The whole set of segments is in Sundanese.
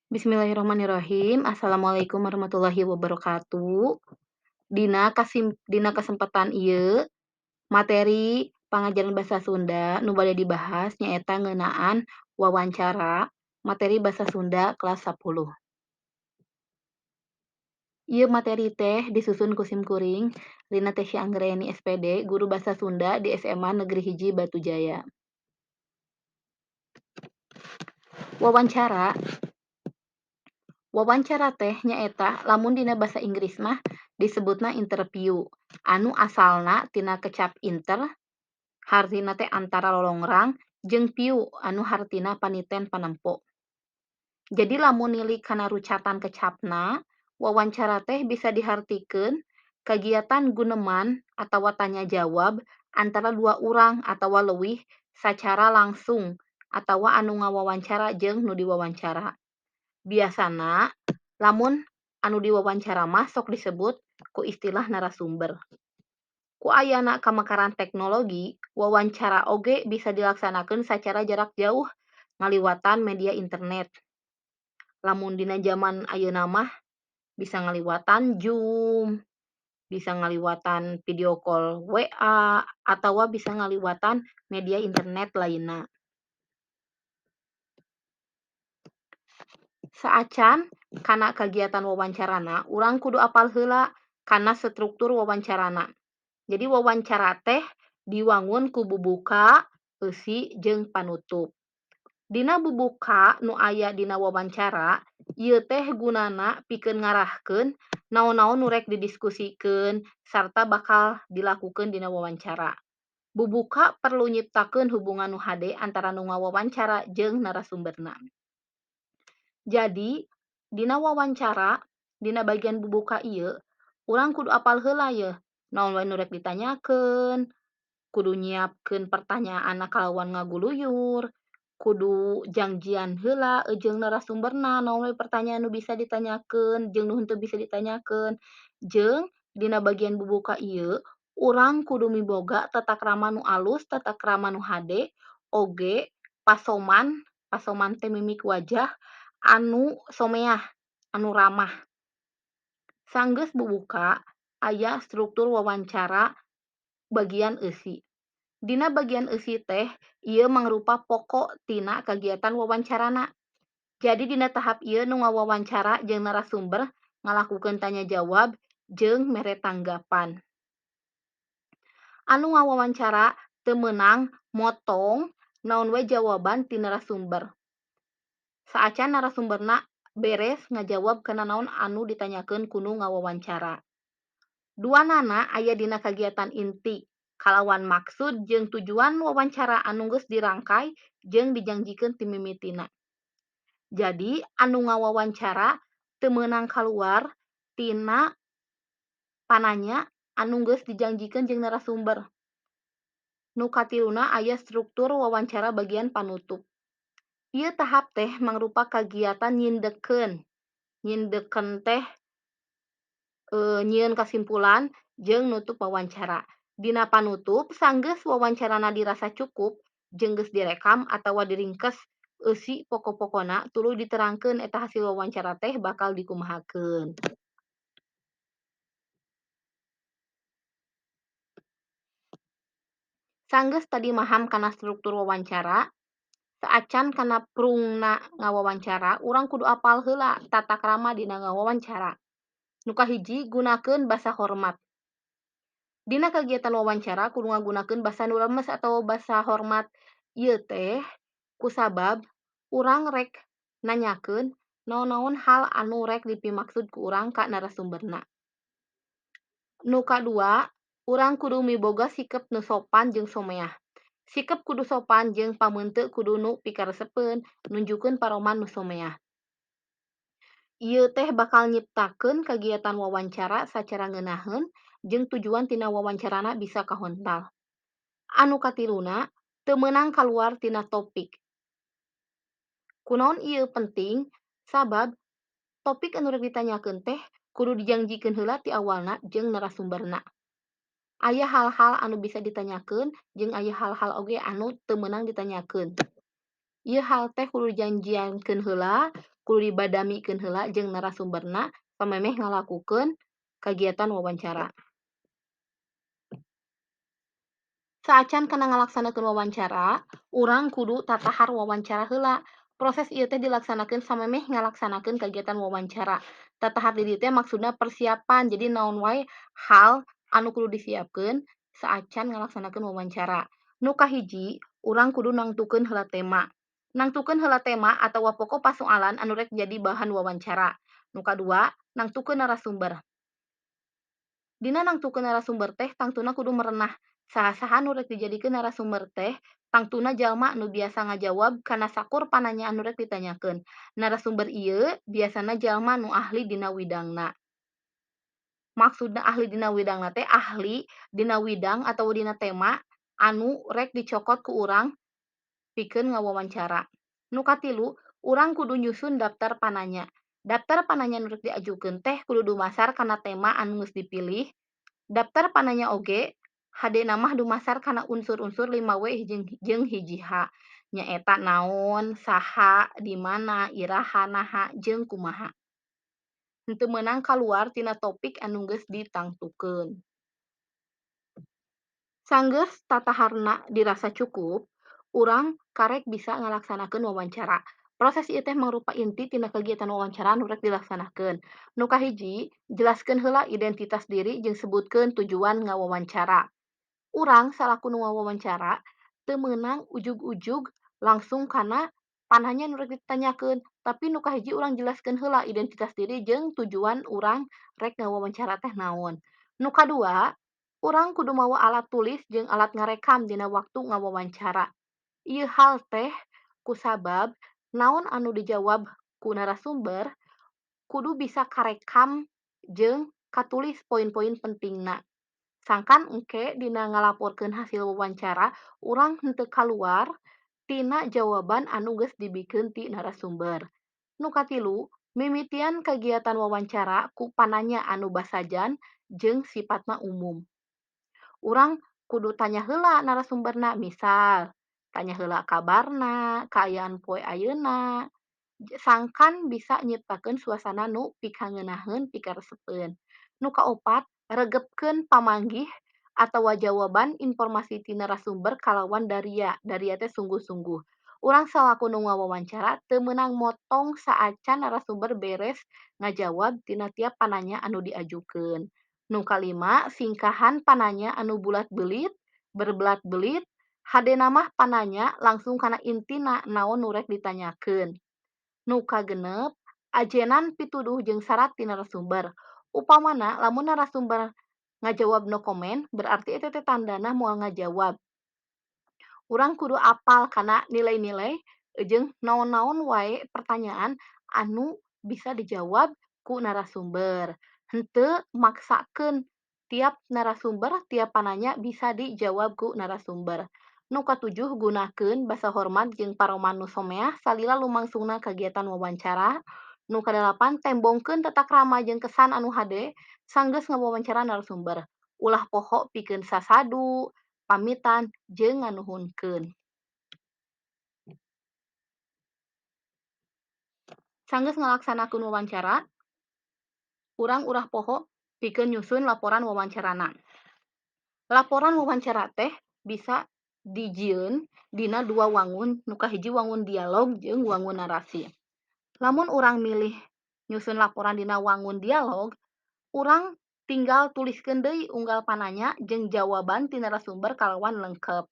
Bismillahirrahmanirrahim. Assalamualaikum warahmatullahi wabarakatuh. Dina kasempatan ieu materi pangajaran basa Sunda nu bade dibahas nyaeta ngeunaan wawancara materi basa Sunda kelas 10. Ieu materi teh disusun ku sim kuring Rina Tesya Anggraeni SPD, guru basa Sunda di SMA Negeri 1 Batujaya. Wawancara. Wawancara teh nyaeta lamun dina basa Inggris mah disebutna interview anu asalna tina kecap inter hartina teh antara lolongrang jeung view anu hartina paniten panempo. Jadi lamun nilik kana rucatan kecapna, wawancara teh bisa dihartikeun kagiatan guneman atawa tanya jawab antara dua urang atawa leuwih sacara langsung atawa anu ngawawancara jeung nu diwawancara. Biasana lamun anu diwawancara mah sok disebut ku istilah narasumber. Ku ayana kamekaran teknologi, wawancara oge bisa dilaksanakeun sacara jarak jauh ngaliwatan media internet. Lamun dina jaman ayeuna mah bisa ngaliwatan Zoom, bisa ngaliwatan video call WA, atawa bisa ngaliwatan media internet lainna. Saacan kana kagiatan wawancarana, urang kudu apal heula kana struktur wawancarana. Jadi wawancara teh diwangun ku bubuka, eusi jeung panutup. Dina bubuka nu aya dina wawancara, ieu teh gunana pikeun ngarahkeun naon-naon nu rek didiskusikeun sarta bakal dilakukeun dina wawancara. Bubuka perlu nyiptakeun hubungan nu hade antara nu ngawawancara jeung narasumberna. Jadi dina wawancara dina bagian bubuka ieu urang kudu apal heula yeuh naon wae nu rek ditanyakeun, kudu nyiapkeun pertanyaanna kalawan ngaguluyur, kudu jangjian heula jeung narasumberna naon wae pertanyaan nu bisa ditanyakeun jeung nu henteu bisa ditanyakeun. Jeung dina bagian bubuka ieu urang kudu miboga tata krama nu alus, tata krama nu hade, oge pasoman, pasoman teh mimik wajah anu someah, anu ramah. Sanggeus bubuka aya struktur wawancara bagian eusi. Dina bagian eusi teh ieu mangrupa pokok tina kagiatan wawancarana. Jadi dina tahap ieu nu ngawawancara jeung narasumber ngalakukeun tanya jawab jeung mere tanggapan. Anu ngawawancara teu meunang motong naon we jawaban ti narasumber. Saacan narasumberna beres ngajawab kana naon anu ditanyakeun ku nu ngawawancara. Duanana aya dina kagiatan inti kalawan maksud jeung tujuan wawancara anu geus dirangkai jeung dijangjikeun ti mimitina. Jadi anu ngawawancara teu meunang kaluar tina pananya anu geus dijangjikeun jeung narasumber. Nu katiluna aya struktur wawancara bagian panutup. Ieu tahap teh mangrupa kagiatan nyindekkeun. Nyindekkeun teh nyieun kasimpulan jeung nutup wawancara. Dina panutup sanggeus wawancarana dirasa cukup jeung geus direkam atawa diringkes eusi pokok-pokona tuluy diterangkeun eta hasil wawancara teh bakal dikumahakeun. Sanggeus tadi maham kana struktur wawancara, saacan kana prungna ngawawancara, urang kudu apal heula tata krama dina ngawawancara. Nu kahiji gunakeun basa hormat. Dina kagiatan wawancara kudu ngagunakeun basa nu lemes atawa basa hormat. Ieu teh kusabab urang rek nanyakeun naon-naon hal anu rek dipimaksud ku urang ka narasumberna. Nu kadua, urang kudu miboga sikep nu sopan jeung someah. Sikep kudu sopan jeung pameuteu kudu nu pikaresepeun, nunjukeun paroman nu someah. Ieu teh bakal nyiptakeun kagiatan wawancara sacara ngeunaheun jeung tujuan tina wawancarana bisa kahontal. Anu katiluna, teu meunang kaluar tina topik. Kunaon ieu penting? Sabab topik anu rek ditanyakeun teh kudu dijangjikeun heula ti awalna jeung narasumberna. Aya hal-hal anu bisa ditanyakeun jeung aya hal-hal oge anu teu meunang ditanyakeun. Ieu hal teh kudu dijanjiankeun heula, Kudu dibadamikeun heula jeung narasumberna samemeh ngalakukeun kagiatan wawancara. Saacan kana ngalaksanakeun wawancara, urang kudu tatahar wawancara heula. Proses ieu teh dilaksanakeun samemeh ngalaksanakeun kagiatan wawancara. Tatahar di dieu teh maksudna persiapan, jadi naon wae hal anu kudu disiapkeun saacan ngalaksanakeun wawancara. Nu kahiji, urang kudu nangtukeun heula tema. Nangtukeun heula tema atawa pokok pasoalan anu rek jadi bahan wawancara. Nu kadua, nangtukeun narasumber. Dina nangtukeun narasumber teh tangtuna kudu merenah. Saha-saha nu rek dijadikeun narasumber teh tangtuna jalma nu biasa ngajawab kana sakur pananya anu rek ditanyakeun. Narasumber ieu biasana jalma nu ahli dina widangna. Maksudna ahli dina widangna teh ahli dina widang atawa dina tema anu rek dicokot ku urang pikeun ngawawancara. Nu katilu, urang kudu nyusun daftar pananya. Daftar pananya nu rek diajukeun teh kudu dumasar kana tema anu geus dipilih. Daftar pananya oge hadena mah dumasar kana unsur-unsur 5W jeung 1H, nyaeta naon, saha, di mana, iraha, naha, jeung kumaha. Henteu meunang kaluar tina topik anu geus ditangtukeun. Sanggeus tataharna dirasa cukup, urang karek bisa ngalaksanakeun wawancara. Proses ieu teh mangrupa inti tina kagiatan wawancara anu rek dilaksanakeun. Nu kahiji, jelaskeun heula identitas diri jeung sebutkeun tujuan ngawawancara. Urang salaku nu ngawawancara teu meunang ujug-ujug langsung kana pananya nu rek ditanyakeun, tapi nu kahiji urang jelaskeun heula identitas diri jeung tujuan urang rek ngawawancara teh naon. Nu kadua, urang kudu mawa alat tulis jeung alat ngarekam dina waktu ngawawancara. Ieu hal teh kusabab naon anu dijawab ku narasumber kudu bisa karekam jeung katulis poin-poin pentingna. Sangkan engke dina ngalaporkeun hasil wawancara urang henteu kaluar tina jawaban anu geus dibikeun ti narasumber. Nu katilu, mimitian kagiatan wawancara ku pananya anu basajan jeung sipatna umum. Urang kudu tanya heula narasumberna, misal tanya heula kabarna, kaayaan poe ayeuna, sangkan bisa nyiptakeun suasana nu pikangeunaheun, pikaresepeun. Nu kaopat, regepkeun pamanggih atawa jawaban informasi ti narasumber kalawan daria. Daria teh sungguh-sungguh. Urang salaku nu ngawawancara teu meunang motong saacan narasumber beres ngajawab tina tiap pananya anu diajukeun. Nu kalima, singkahan pananya anu bulat-belit, berbelat-belit, hadena mah pananya langsung kana intina naon nu rek ditanyakeun. Nu kagenep, ajenan pituduh jeung sarat ti narasumber. Upamana lamun narasumber ngajawab no comment, berarti eta teh tandana moal ngajawab. Urang kudu apal kana nilai-nilai jeung naon-naon wae pertanyaan anu bisa dijawab ku narasumber. Henteu maksakeun tiap narasumber, tiap pananya bisa dijawab ku narasumber. Nu katujuh, gunakeun basa hormat jeung paroman nu someah salila lumangsungna kagiatan wawancara. Nu kadalapan, tembongkeun tata krama jeung kesan anu hade sanggeus ngawawancara narasumber. Ulah poho pikeun sasadu, pamitan, jeung nganuhunkeun. Sanggeus ngalaksanakeun wawancara, urang ulah poho pikeun nyusun laporan wawancarana. Laporan wawancara teh bisa dijieun dina dua wangun, nu kahiji wangun dialog jeung wangun narasi. Lamun urang milih nyusun laporan dina wangun dialog, urang tinggal tuliskeun deui unggal pananya jeung jawaban ti narasumber kalawan lengkep.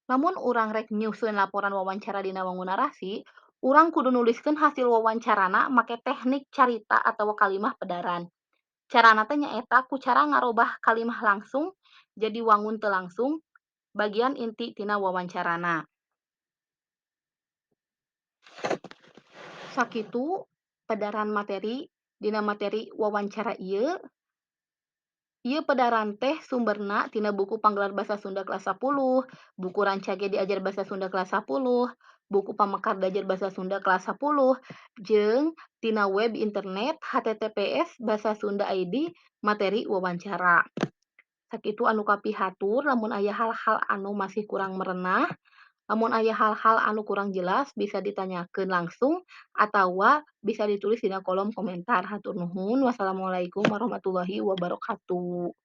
Lamun urang rek nyusun laporan wawancara dina wangun narasi, urang kudu nuliskeun hasil wawancarana make teknik carita atawa kalimah pedaran. Carana teh nyaeta ku cara ngarobah kalimah langsung jadi wangun teu langsung bagian inti tina wawancarana. Sakitu pedaran materi dina materi wawancara ieu. Ieu pedaran teh sumberna tina buku Panggelar Basa Sunda kelas 10, buku Rancage Diajar Basa Sunda kelas 10, buku Pamekar Diajar Basa Sunda kelas 10, jeung tina web internet https basa sunda id materi wawancara. Sakitu anu kapihatur, lamun aya hal-hal anu masih kurang merenah, Lamun aya hal-hal anu kurang jelas bisa ditanyakeun langsung atawa bisa ditulis dina kolom komentar. Hatur nuhun. Wassalamualaikum warahmatullahi wabarakatuh.